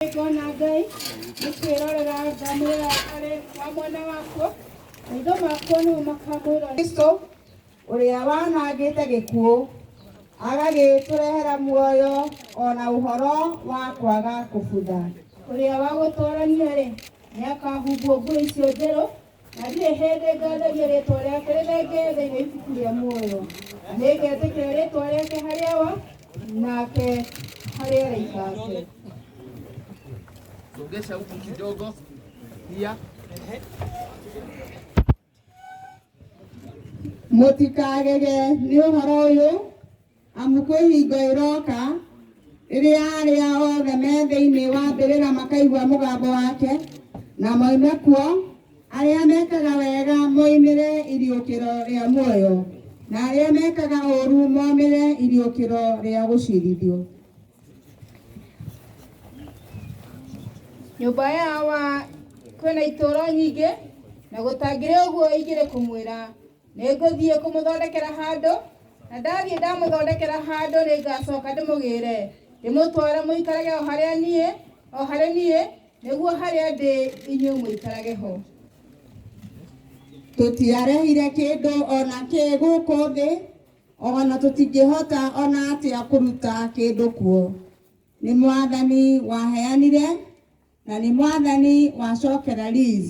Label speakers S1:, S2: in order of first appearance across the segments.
S1: Ngona Ngai nĩ kwĩrorera ngamwĩra arĩ wa mwena wakwa, maitho makwa nĩmo makamwĩrorera.
S2: Kristo ũrĩa wanangĩte gĩkuũ, agagĩtũrehera muoyo o na ũhoro wa kwaga kũbutha.
S1: Ũrĩa wa gũtoorania-rĩ, nĩakahumbwo nguo icio njerũ, na ndirĩ hĩndĩ ngatheria rĩĩtwa rĩake rĩthenge thĩinĩ wa ibuku rĩa muoyo. Na nĩngetĩkĩra rĩĩtwa rĩake harĩ Awa, nake harĩ araika ake.
S3: Songesha huku kidogo. Pia.
S2: Mũtikagege nĩ ũhoro ũyũ, amu kwĩ hingo ĩroka rĩrĩa arĩa othe me thĩinĩ wa mbĩrĩra makaigua mũgambo wake, na moime kuo, arĩa mekaga wega moimĩre iriũkĩro rĩa muoyo, na arĩa mekaga ũũru momĩre iriũkĩro rĩa gũcirithio.
S1: Nyũmba ya Awa kwĩna itũũro nyingĩ, na gũtangĩrĩ ũguo ingĩrĩ kũmwĩra, nĩngũthiĩ kũmũthondekera handũ, na ndathiĩ ndamũthondekera handũ nĩngacoka ndĩmũgĩre, ndĩmũtware mũikarage o harĩa niĩ, o harĩ niĩ, nĩguo harĩa ndĩ inyuĩ mũikarage ho.
S2: Tũtiarehire kĩndũ o na kĩ gũkũ thĩ, o na tũtingĩhota o na atĩa kũruta kĩndũ kuo. Nĩ Mwathani waheanire, na nĩ Mwathani wacokera Liz,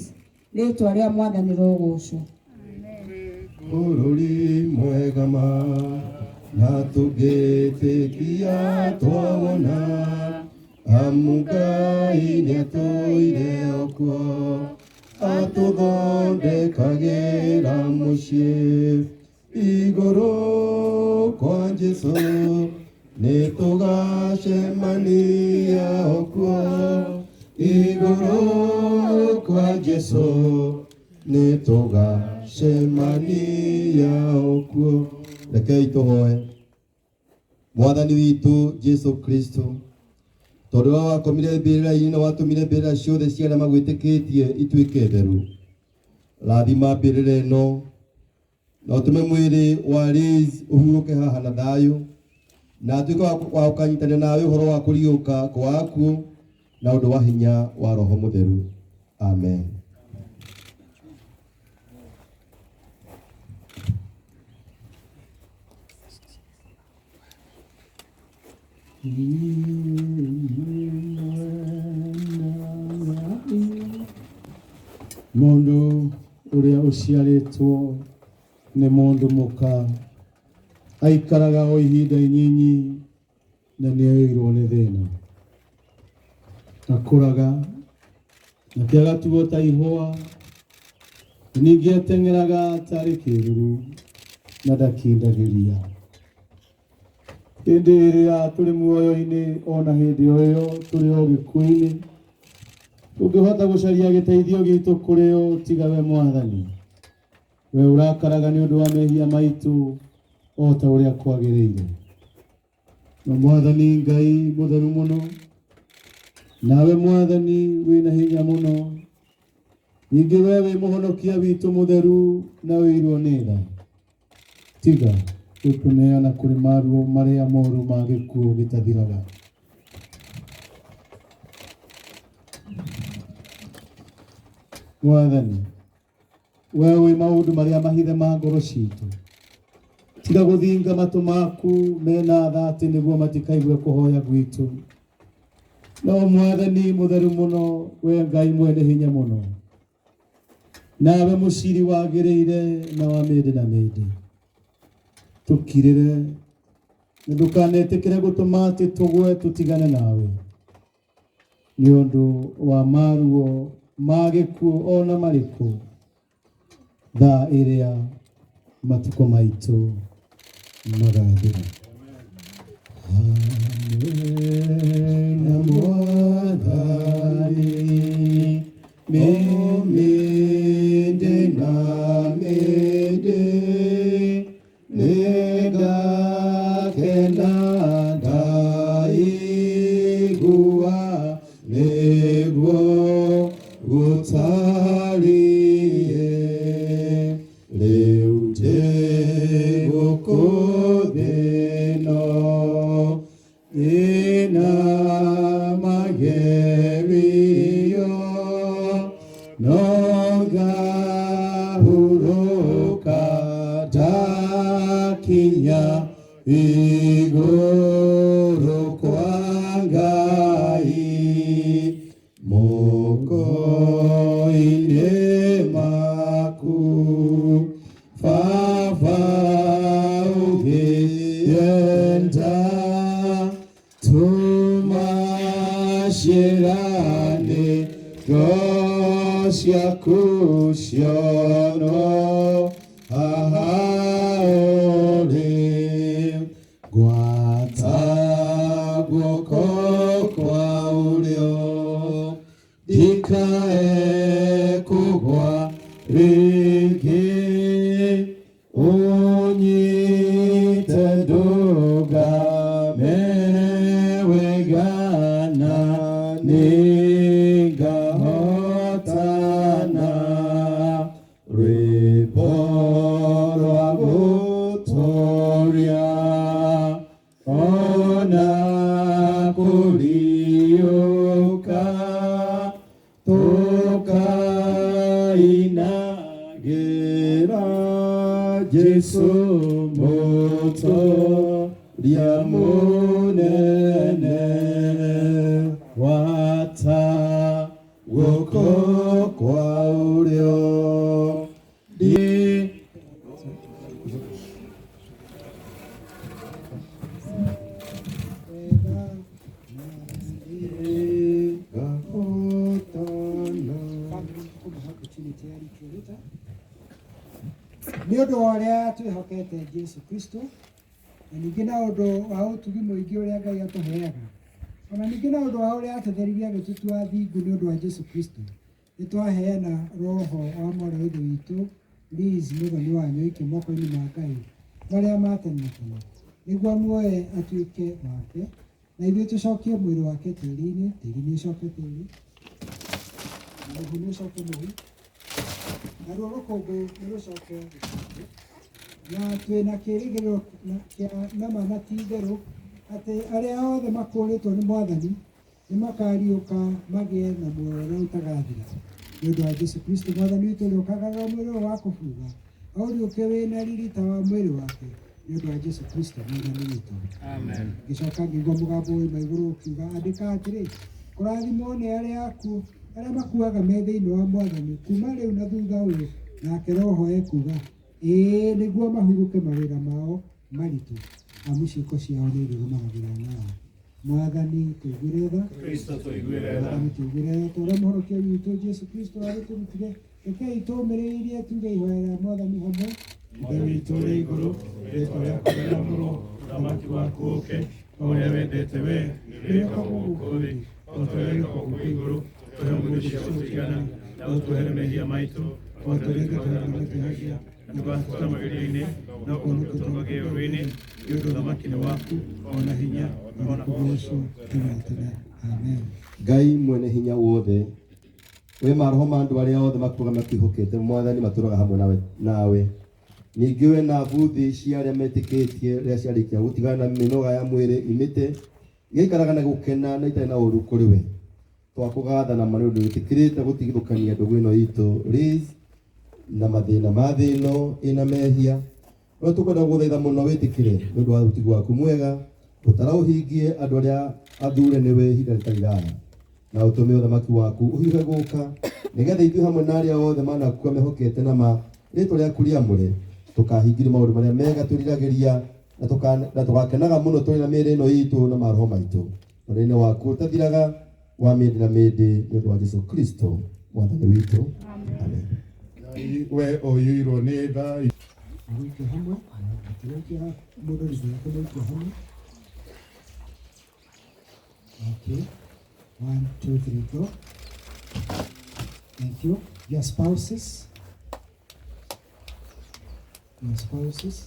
S2: rĩtwa rĩa Mwathani rũgocwo.
S4: Bũrũri mwega ma na tũngĩtĩkia twawona, amu Ngai nĩatũire o kuo, atũthondekagĩra mũciĩ igũrũ kwa Jesũ, nĩtũgacemania o kuo, igũrũ kwa Jesũ, nĩtũgacemania o kuo. Rekei tũhoe. Mwathani witũ Jesu Kristo, tondũ we wakomire mbĩrĩra-inĩ na watũmire mbĩrĩra ciothe cia arĩa magwĩtĩkĩtie ituĩke theru, rathima mbĩrĩra ĩno na ũtũme mwĩrĩ wa Liz ũhurũke haha na thayũ, na atuĩke wa gũkanyitanĩra nawe ũhoro wa kũriũka kwa akuũ na ũndũ wa hinya wa Roho Mũtheru. Amen.
S5: Mũndũ ũrĩa ũciarĩtwo nĩ mũndũ mũka aikaraga o ihinda inyinyi na nĩoirwo nĩ thĩna. Akũraga nake agatuo ta ihũa, na ningĩ ateng'eraga tarĩ kĩĩruru na ndakindagĩria. Hĩndĩ ĩrĩa tũrĩ muoyo-inĩ ona hĩndĩ o ĩyo tũrĩ o gĩkuũ-inĩ, tũngĩhota gũcaria gĩteithio gitũ kũrĩ ũ tiga we Mwathani? We ũrakaraga nĩ ũndũ wa mehia maitũ o ta ũrĩa kwagĩrĩire. No Mwathani Ngai mũtheru mũno, nawe Mwathani wĩna hinya mũno, ningĩ we wĩ mũhonokia witũ mũtheru na ũirwo nĩ tha, tiga gũtũneana kũrĩ maruo marĩa moru ma gĩkuũ gĩtathiraga. Mwathani, we wĩ maũndũ marĩa mahithe ma ngoro citũ, tiga gũthinga matũ maku mena tha atĩ nĩguo matikaigue kũhoya gwitũ. No Mwathani mũtheru mũno, we Ngai mwene hinya mũno, nawe mũciri wagĩrĩire na wa mĩndĩ na mĩndĩ, tũkirĩre na ndũkanetĩkĩre gũtũma atĩ tũgwe tũtigane nawe nĩ ũndũ wa maruo ma gĩkuũ o na marĩkũ, thaa ĩrĩa matukũ maitũ magathira. Hamwe na Mwathani mĩndĩ na mĩndĩ, nĩngakena ndaigua nĩguo gũtariĩ. Rĩu ndĩ gũkũ thĩ ĩno, ĩna magerio. Ngĩgerio no ngahurũka ndakinya igũrũ kwa Ngai moko-inĩ maku Baba ũngĩenda tũma ciĩranĩro ciaku cionwo haha ũrĩ gwata guoko kwa ũrĩo ndikae kũgwa rĩngĩ ũnyite ndũgame wega na nĩngahotana rwĩmbo rwa gũtoria ona kũriũka tũkainagĩra Jesũ mũtoria mũnene gwata guoko kwa ũrĩo ndi. Ngahotana.
S6: Opportunity ya literature nĩ ũndũ wa ũrĩa twĩhokete Jesu Kristo na ningĩ na ũndũ wa ũtugi mũingĩ ũrĩa Ngai atũheaga ona ningĩ na ũndũ wa ũrĩa atũtheririe agĩtũtua thingu nĩ ũndũ wa Jesu Kristo, nĩ twaheana roho wa mwarĩ wa ithe witũ Liz Mũthoni wa Nyoike moko-inĩ ma Ngai marĩa ma tene na tene nĩguo amuoe atuĩke wake na ithuĩ tũcokie mwĩrĩ wake tĩri-inĩ, tĩri nĩ ũcoke tĩri na mũhu nĩ ũcoke mũhu naruo rũkũngũ nĩ rũcoke rũkũngũ, na twĩna kĩĩrĩgĩrĩro kĩa nama na ti itherũ atĩ arĩa othe makũũrĩtwo nĩ Mwathani nĩ makariũka magĩe na muoyo ũrĩa ũtagathira nĩ ũndũ wa Jesu Kristo Mwathani witũ, ũrĩa ũkagarũra mwĩrĩ ũyũ wa kũbutha aũriũke wĩna riri ta wa mwĩrĩ wake nĩ ũndũ wa Jesu Kristo Mwathani witũ. Ngĩcoka ngĩigua mũgambo woima igũrũ ũkiuga, "Andĩka atĩrĩ, kũrathimwo nĩ arĩa akuũ arĩa makuaga me thĩinĩ wa Mwathani kuma rĩu na thutha ũyũ." Nake Roho ekuga, "Ĩĩ, nĩguo mahurũke mawĩra mao maritũ, amu ciĩko ciao nĩ irĩrũmanagĩrĩra nao." Mwathani tũiguĩre tha.
S7: Kristo tũiguĩre tha.
S6: Mwathani tũiguĩre tha. Ta ũrĩa mũhonokia witũ Jesu Kristo arĩtũrutire, rekei tũũmĩrĩirie tuge ihoya rĩa Mwathani hamwe.
S7: Ithe witũ ũrĩ igũrũ, rĩĩtwa rĩaku rĩamũrwo, ũthamaki waku ũũke, o ũrĩa wendete wee wĩkagwo gũkũ thĩ o ta ũrĩa wĩkagwo kũu igũrũ. Tũhe ũmũthĩ cia gũtũigana, na ũtuohere mehia maitũ o ta ũrĩa ithuĩ tũheaga matwĩhagia, na ndũgatũtware magerio-inĩ, no ũhonokie tũmagie ũũru-inĩ, nĩ ũndũ ũthamaki nĩ waku, o na hinya, o na
S6: kũgoocwo tene na tene. Amen.
S4: Ngai mwene hinya wothe, we maroho ma andũ arĩa othe makuaga makwĩhokete Mwathani matũraga hamwe nawe, ningĩ we na buthi cia arĩa metĩkĩtie rĩrĩa ciarĩkia gũtigana na mĩnoga ya mwĩrĩ imĩte igaikaraga na gũkena na itarĩ na ũũru kũrĩ we, twakũgatha na ma nĩ ũndũ wĩtĩkĩrĩte gũtigithũkania ndũgũ ĩno itũ Liz na mathĩna ma thĩ ĩno ĩna mehia. No tũkwenda gũgũthaitha mũno wĩtĩkĩre nĩ ũndũ wa ũtugi waku mwega ũtara ũhingie andũ arĩa athure nĩwe ihinda rĩtarĩ iraya, na ũtũme ũthamaki waku ũhiũhe gũka nĩgetha ithuĩ hamwe na arĩa othe manakua mehokete na ma rĩtwa rĩaku rĩamũre tũkahingĩrio maũndũ marĩa mega twĩriragĩria na tũgakenaga mũno tũrĩ na mĩĩrĩ ĩno itũ na maroho maitũ ũnene waku ũtathiraga wa mĩndĩ na mĩndĩ nĩ ũndũ wa Jesu Kristo Mwathani witũ. Amen.
S7: Ngai we ũiyũirwo nĩ tha.
S6: Mũikie hamwe, mũtigaikie mũndũ riko yake, mũikie hamwe. Okay, one, two, three, go. Thank you. Your spouses, your spouses.